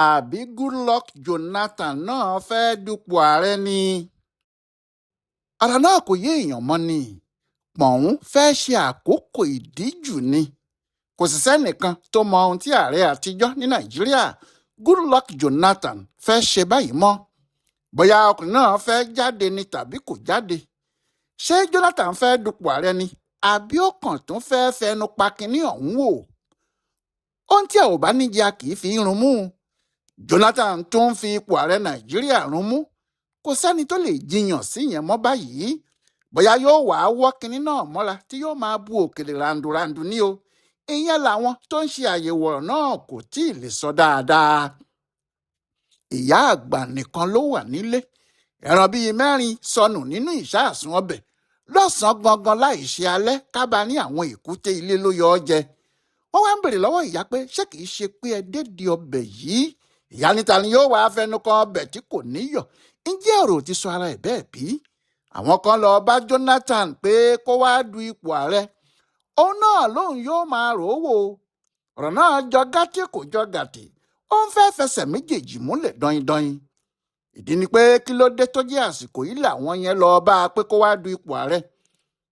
Àbí Goodluck Jonathan náà fẹ́ẹ́ dupò ààrẹ ni? Ọ̀rọ̀ náà kò yé èèyàn mọ́ ni. Pọ̀n fẹ́ẹ́ ṣe àkókò ìdíjú ni. Kò sì sẹ́nìkan tó mọ ohun tí ààrẹ àtijọ́ ní Nàìjíríà Goodluck Jonathan fẹ́ẹ́ ṣe báyìí mọ́. Bóyá ọkùnrin náà fẹ́ẹ́ jáde ni tàbí kò jáde. Ṣé Jonathan fẹ́ẹ́ dupò ààrẹ ni, àbí ó kàn tún fẹ́ẹ́ fẹnu pa kinní ọ̀hún wò? Ohun tí a ò bá níjẹ a kì í fi irun mú. Jonathan tún ń fi ipò ààrẹ Nàìjíríà rún mú. Kò sẹ́ni tó lè jiyàn sí yẹn mọ́ báyìí. Bóyá yóò wàá wọ́ kinní náà mọ́ra tí yóò máa bu òkèlè randurandu ní o. Ìyẹn làwọn tó ń ṣe àyẹ̀wò ọ̀rọ̀ náà kò tí ì lè sọ dáadáa. Ìyá àgbà nìkan ló wà nílé. Ẹran bíi 4 sọnù nínú ìṣàsùn ọbẹ̀ lọ́sàn-án gangan láì ṣe alẹ́ kábà ní àwọn èkúté ilé ló yọ ọ́ jẹ. Wọ́n wá ń bèrè lọ́wọ́ ìyá pé ṣé kìí ṣe pé ẹ dédìí ọbẹ̀ yìí? Ìyá níta ni yóò wá fẹnu kan ọbẹ̀ tí kò níyọ̀. Ǹjẹ́ ọ̀rọ̀ ti sọ ara ẹ̀ bẹ́ẹ̀ bí? Àwọn kan lọ bá Jonathan pé kó wá du ipò ààrẹ. Òun náà lòun yóò máa rò ó wò. Ọ̀rọ̀ náà jọ gàtí kò jọ gàtí. Ó ń fẹ́ fẹsẹ̀ méjèèjì múlẹ̀ dọ́yìndọ́yìn. Ìdí ni pé kí ló dé tó jẹ́ àsìkò yìí làwọn yẹn lọ bá a pé kó wá du ipò ààrẹ.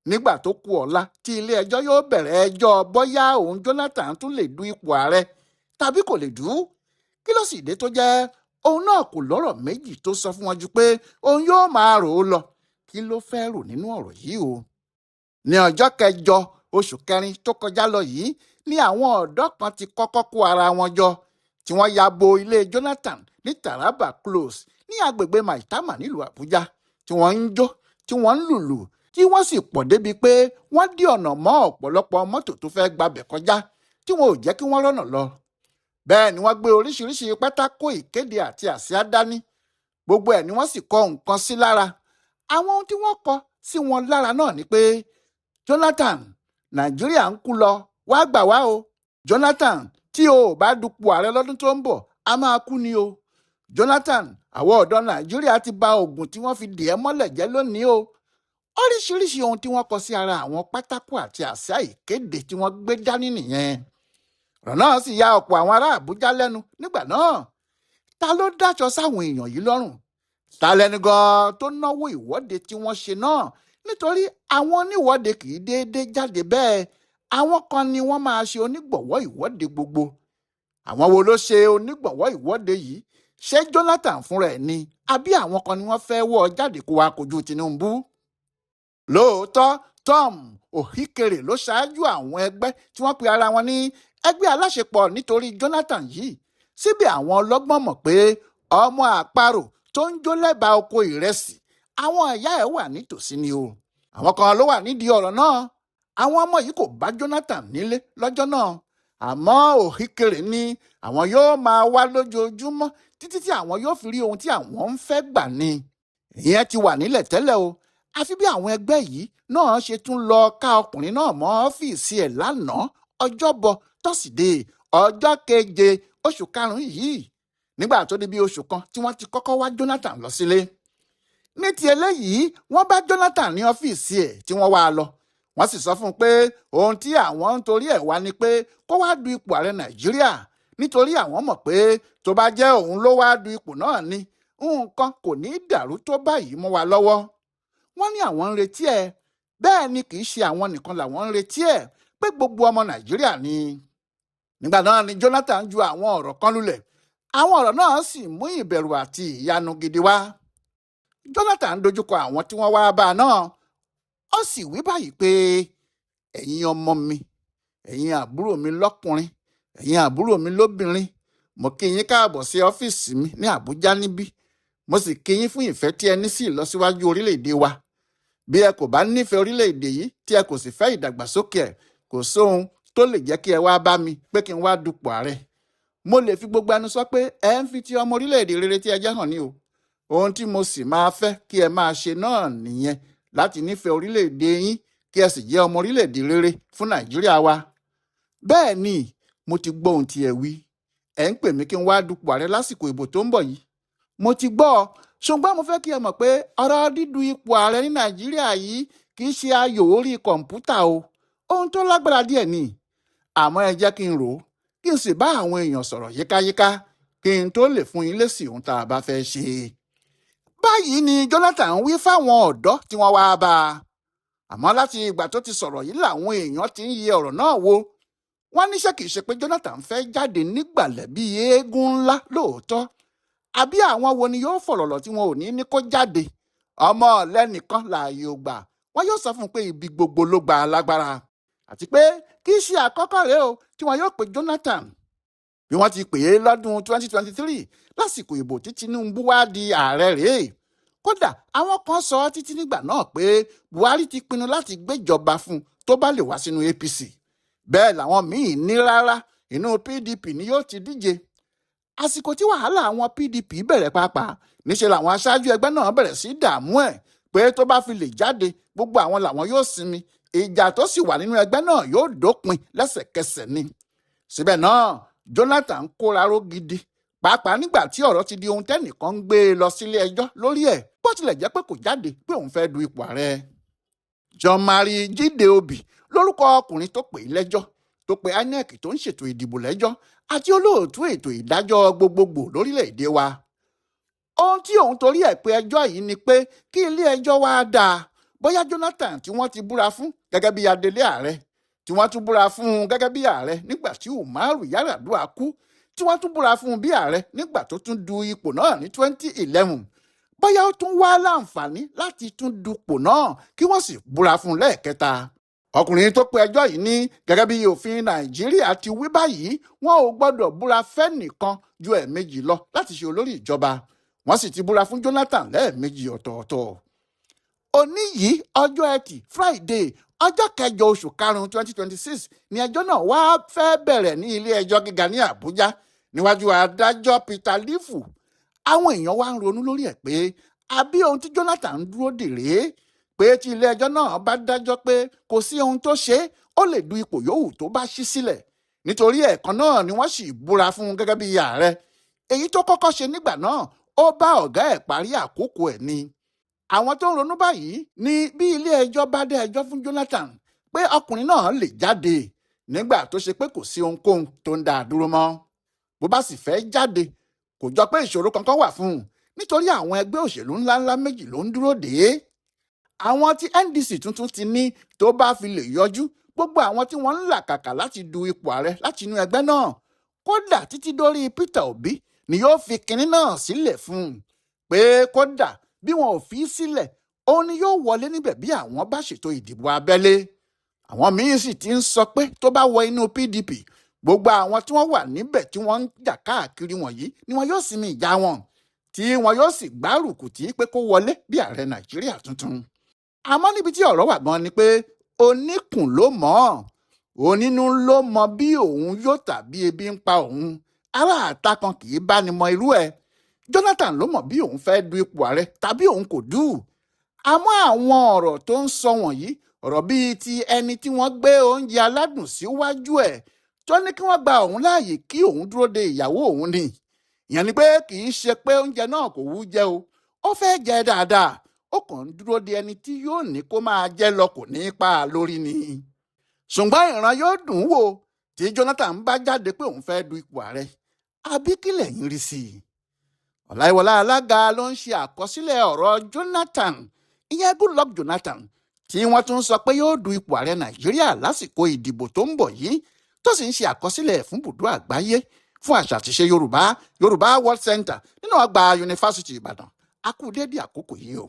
Nígbà tó kù ọ̀la tí ilé ẹjọ́ yóò bẹ̀rẹ̀ ẹjọ́ bóyá òun Jonathan tún lè du ipò ààrẹ tàbí kò lè dù ú. Kí ló sì dé tó jẹ́ òun náà kò lọ́rọ̀ méjì tó sọ fún wọn ju pé òun yóò máa rò ó lọ. Kí ló fẹ́ rò nínú ọ̀rọ̀ yìí o? Ní ọjọ́ kẹjọ oṣù kẹrin tó kọjá lọ yìí ni àwọn ọ̀dọ́ kan ti kọ́kọ́ kó ara wọn jọ tí wọ́n ya bo ilé Jonathan ní Taraba Close ní agbègbè Maitama nílùú Àbújá, tí wọ́n ń jó, tí wọ́n ń lùlù, tí wọ́n sì pọ̀ débi pé wọ́n dí ọ̀nà mọ́ ọ̀pọ̀lọpọ̀ mọ́tò tó fẹ́ gbabẹ̀ kọjá tí wọn ò jẹ́ kí wọ́n rọ́nà lọ. Bẹ́ẹ̀ ni wọ́n gbé oríṣiríṣi pátákó ìkéde àti àsíá dání. Gbogbo ẹ̀ ni wọ́n sì kọ nǹkan sí lára. Àwọn ohun tí wọ́n kọ sí wọn lára náà ni pé Jonathan, Nàìjíríà ń kú lọ, wá gbà wá o. Jonathan, tí o ò bá dupò ààrẹ lọ́dún tó ń bọ̀, a máa kú ni o. Jonathan, àwọn ọ̀dọ́ Nàìjíríà ti ba oògùn tí wọ́n fi dì ẹ́ mọ́lẹ̀ jẹ́ lónìí o. Oríṣiríṣi ohun tí wọ́n kọ sí ara àwọn pátákó àti àsíá ìkéde tí wọ́n gbé dání nìyẹn. Ọ̀rọ̀ náà sì ya ọ̀pọ̀ àwọn ará Àbújá lẹ́nu nígbà náà. Ta ló dáṣọ sáwọn èèyàn yìí lọ́rùn? Ta lẹni gan-an tó náwó ìwọ́de tí wọ́n ṣe náà? Nítorí àwọn oníwọ́de kì í déédéé jáde bẹ́ẹ̀. Àwọn kan ni wọ́n máa ṣe onígbọ̀wọ́ ìwọ́de gbogbo. Àwọn wo ló ṣe onígbọ̀wọ́ ìwọ́de yìí? Ṣé Jonathan fúnra ẹ̀ ni? Àbí àwọn kan ni wọ́n fẹ́ wọ́ ọ jáde kó wa kojú Tinubu? Lóòótọ́, Tom Ohikere ló ṣáájú àwọn ẹgbẹ́ tí wọ́n pe ara wọn ní ẹgbẹ́ aláṣepọ̀ nítorí Jonathan yìí. Síbẹ̀ àwọn ọlọ́gbọ́n mọ̀ pé ọmọ àparò tó ń jó lẹ́bàá oko ìrẹsì, àwọn ìyá ẹ̀ wà nítòsí ni o. Àwọn kan ló wà nídìí ọ̀rọ̀ náà. Àwọn ọmọ yìí kò bá Jonathan nílé lọ́jọ́ náà. Àmọ́ Ohikere ní àwọn yóò máa wá lójoojúmọ́ títí tí àwọn yóò fi rí ohun tí àwọn ń fẹ́ gbà ni. Ìyẹn ti wà nílẹ̀ tẹ́lẹ̀ o. Àfi bí àwọn ẹgbẹ́ yìí náà ṣe tún lọ ká ọkùnrin náà mọ́ ọ́fíìsì ẹ̀ lánàá Ọjọ́bọ̀ Tọ́sídẹ̀ẹ́ ọjọ́ keje oṣù karùn-ún yìí. Nígbà tó di bí oṣù kan tí wọ́n ti kọ́kọ́ wá Jonathan lọ sílé. Ní ti eléyìí, wọ́n bá Jonathan ní ọ́fíìsì ẹ̀ tí wọ́n wá lọ. Wọ́n sì sọ fún un pé ohun tí àwọn ń torí ẹ̀ wá ni pé kó wá du ipò ààrẹ Nàìjíríà, nítorí àwọn mọ̀ pé tó bá jẹ́ òun ló wá du ipò náà ni nǹkan kò ní í dàrú tó báyìí mọ́ wa lọ́wọ́. Wọ́n ní àwọn ń retí ẹ̀. Bẹ́ẹ̀ ni kì í ṣe àwọn nìkan làwọn ń retí ẹ̀, pé gbogbo ọmọ Nàìjíríà ni. Nígbà náà ni Jonathan ju àwọn ọ̀rọ̀ kan lulẹ̀. Àwọn ọ̀rọ̀ náà sì mú ìbẹ̀rù àti ìyanu gidi wá. Jonathan dojúkọ àwọn tí wọ́n wá bá a náà. Ó sì wí báyìí pé ẹ̀yin ọmọ mi, ẹ̀yin àbúrò mi lọ́kùnrin, ẹ̀yin àbúrò mi lóbìnrin, mo kí yín káàbọ̀ sí ọ́fíìsì mi ní Àbújá níbí. Mo sì kí yín fún ìfẹ́ tí ẹ ní sí ìlọsíwájú orílẹ̀-èdè wa. Bí ẹ kò bá nífẹ̀ẹ́ orílẹ̀-èdè yìí tí ẹ kò sì fẹ́ ìdàgbàsókè ẹ̀, kò sóhun tó lè jẹ́ kí ẹ wá bá mi pé kí n wá dupò ààrẹ. Mo lè fi gbogbo ẹnu sọ pé ẹ ń fi ti ọmọ orílẹ̀-èdè rere tí ẹ jẹ́ hàn ní o. Ohun tí mo sì máa fẹ́ kí ẹ máa ṣe náà nìyẹn, láti nífẹ̀ẹ́ orílẹ̀-èdè yín kí ẹ sì jẹ́ ọmọ orílẹ̀-èdè rere fún Nàìjíríà wa. Bẹ́ẹ̀ ni mo ti gbọ́ ohun tí ẹ wí. Ẹ ń pè mí kí n wá dupò ààrẹ lásìkò ìbò tó ń bọ̀ yìí. Mo ti gbọ́, ṣùgbọ́n mo fẹ́ kí ẹ mọ̀ pé ọ̀rọ̀ dídu ipò ààrẹ ní Nàìjíríà yìí kì í ṣe ayò orí kọ̀ǹpútà o. Ohun tó lágbára díẹ̀ ni. Àmọ́ ẹ jẹ́ kí n rò ó, kí n sì bá àwọn èèyàn sọ̀rọ̀ yíkáyíká Kí n tó lè fún yín lésì ohun tá a bá fẹ́ ṣe. Báyìí ni Jonathan wí fáwọn ọ̀dọ́ tí wọ́n wá bá a. Àmọ́ láti ìgbà tó ti sọ̀rọ̀ yìí làwọn èèyàn ti ń yẹ ọ̀rọ̀ náà wò. Wọ́n ní ṣé kìí ṣe pé Jonathan fẹ́ jáde nígbàlẹ̀ bíi eégún ńlá lóòótọ́? Àbí àwọn wo ni yóò fọ̀rọ̀ lọ tí wọn ò ní ní kó jáde? Ọmọ ọ̀lẹ́nìkan láàyè ò gbà. Wọ́n yóò sọ fún un pé ibi gbogbo ló gba alágbára. Àti pé kì í ṣe àkọ́kọ́ rèé o tí wọn yóò pe Jonathan. Bí wọ́n ti pè é lọ́dún 2023 lásìkò ìbò tí Tinubu wá di ààrẹ rèé. Kódà àwọn kan sọ títí nígbà náà pé Buhari ti pinnu láti gbéjọba fún un tó bá lè wá sínú APC. Bẹ́ẹ̀ làwọn míín ní rárá, inú PDP ni yóò ti díje. Àsìkò tí wàhálà àwọn PDP bẹ̀rẹ̀ pàápàá, níṣẹ́ làwọn aṣáájú ẹgbẹ́ náà bẹ̀rẹ̀ sí dààmú ẹ̀ pé tó bá fi lè jáde, gbogbo àwọn làwọn yóò sinmi. Ìjà tó sì wà nínú ẹgbẹ́ náà yóò dópin lẹ́sẹ̀kẹsẹ̀ ni. Síbẹ̀ náà, Jonathan kóra ró gidi, pàápàá nígbà tí ọ̀rọ̀ ti di ohun tẹ́nìkan ń gbé e lọ sílé ẹjọ́ lórí ẹ̀, bó tilẹ̀ jẹ́ pé kò jáde pé òun fẹ́ du ipò ààrẹ. John Mary Jíde Obì lórúkọ ọkùnrin tó pè é lẹ́jọ́, tó pe INEC tó ń ṣètò ìdìbò lẹ́jọ́ àti olóòtú ètò ìdájọ́ gbogbogbò lórílẹ̀‐èdè wa. Ohun tí òun torí ẹ̀ pé ẹjọ́ yìí ni pé kí ilé ẹjọ́ wá dáa bóyá Jonathan tí wọ́n ti búra fún gẹ́gẹ́ bí adelé ààrẹ, tí wọ́n tún búra fún un gẹ́gẹ́ bí ààrẹ nígbà tí Umaru Yar'Adua kú, tí wọ́n tún búra fún un bí ààrẹ nígbà tó tún du ipò náà ní 2011, bóyá ó tún wá láǹfààní láti tún dupò náà kí wọ́n sì búra fún un lẹ́ẹ̀kẹta. Ọkùnrin tó pe ẹjọ́ yìí ní gẹ́gẹ́ bí òfin Nàìjíríà ti wí báyìí, wọn ò gbọ́dọ̀ búra fẹ́nìkan ju ẹ̀ẹ̀mejì lọ láti ṣe olórí ìjọba. Wọ́n sì ti búra fún Jonathan lẹ́ẹ̀mejì ọ̀tọ̀ọ̀tọ̀. Òní yìí, ọjọ́ Ẹtì Friday, ọjọ́ kẹjọ oṣù karùn-ún 2026 ni ẹjọ́ náà wá fẹ́ bẹ̀rẹ̀ ní ilé ẹjọ́ gíga ní Àbújá níwájú adájọ́ Peter Lifu. Àwọn èèyàn wá ń ronú lórí ẹ̀ pé àbí ohun tí Jonathan ń dúró dè rèé, pé tí ilé ẹjọ́ náà bá dájọ́ pé kò sí ohun tó ṣe é, ó lè du ipò yòówù tó bá ṣí sílẹ̀, nítorí ẹ̀ẹ̀kan náà ni wọ́n sì búra fún un gẹ́gẹ́ bí ààrẹ. Èyí tó kọ́kọ́ ṣe nígbà náà, ó bá ọ̀gá ẹ̀ parí àkókò ẹ̀ ni. Àwọn tó ń ronú báyìí ni bí ilé ẹjọ́ bá dá ẹjọ́ fún Jonathan pé ọkùnrin náà lè jáde nígbà tó ṣe pé kò sí ohunkóhun tó ń dá a dúró mọ́. Bó bá sì fẹ́ jáde, kò jọ pé ìṣòro kankan wà fún un, nítorí àwọn ẹgbẹ́ òṣèlú ńláńlá méjì ló ń dúró dè é. Àwọn tí NDC tuntun ti ní tó bá fi lè yọjú, gbogbo àwọn tí wọ́n ń làkàkà láti du ipò ààrẹ láti inú ẹgbẹ́ náà, kódà títí dórí Peter Obi, ni yóò fi kinní náà sílẹ̀ fún un, pé kódà bí wọn ò fi sílẹ̀, òun ni yóò wọlé níbẹ̀ bí àwọn bá ṣètò ìdìbò abẹ́lé. Àwọn míín sì ti ń sọ pé tó bá wọ inú PDP, gbogbo àwọn tí wọ́n wà níbẹ̀ tí wọ́n ń jà káàkiri wọ̀nyí ni wọn yóò sinmi ìjà wọn, tí wọn yóò sì gbárùkù tí pé kó wọlé bí ààrẹ Nàìjíríà tuntun. Àmọ́ níbi tí ọ̀rọ̀ wà gan ni pé oníkùn ló mọ̀ ọ́, onínú ló mọ bí òun yóò tàbí ebi ń pa òun. Ará àta kan kì í bá ni mọ irú ẹ̀. Jonathan ló mọ̀ bí òun fẹ́ du ipò ààrẹ tàbí òun kò dù. Àmọ́ àwọn ọ̀rọ̀ tó ń sọ wọ̀nyí, ọ̀rọ̀ bíi ti ẹni tí wọ́n gbé oúnjẹ aládùn síwájú ẹ̀ tó ní kí wọ́n gba òun láàyè kí òun dúró de ìyàwó òun ni. Ìyẹn ni pé kì í ṣe pé oúnjẹ náà kò wú jẹ o, ó fẹ́ jẹ dáadáa, ó kàn ń dúró de ẹni tí yóò ní kó máa jẹ lọ, kò ní í pa á lórí ni. Ṣùgbọ́n ìran yóò dùn ún wò tí Jonathan bá jáde pé òun fẹ́ du ipò ààrẹ. Àbí kí lẹ̀yin rí sí i? Ọláìwọlá Alága ló ń ṣe àkọsílẹ̀ ọ̀rọ̀ Jonathan, ìyẹn Goodluck Jonathan, tí wọ́n tún sọ pé yóò du ipò ààrẹ Nàìjíríà lásìkò ìdìbò tó ń bọ̀ yìí, tó sì ń ṣe àkọsílẹ̀ fún bùdó àgbáyé fún àṣà àtiṣe Yorùbá, Yorùbá World Center, nínú ọgbà Yunifásítì Ìbàdàn. A kú déédéé àkókò yìí o.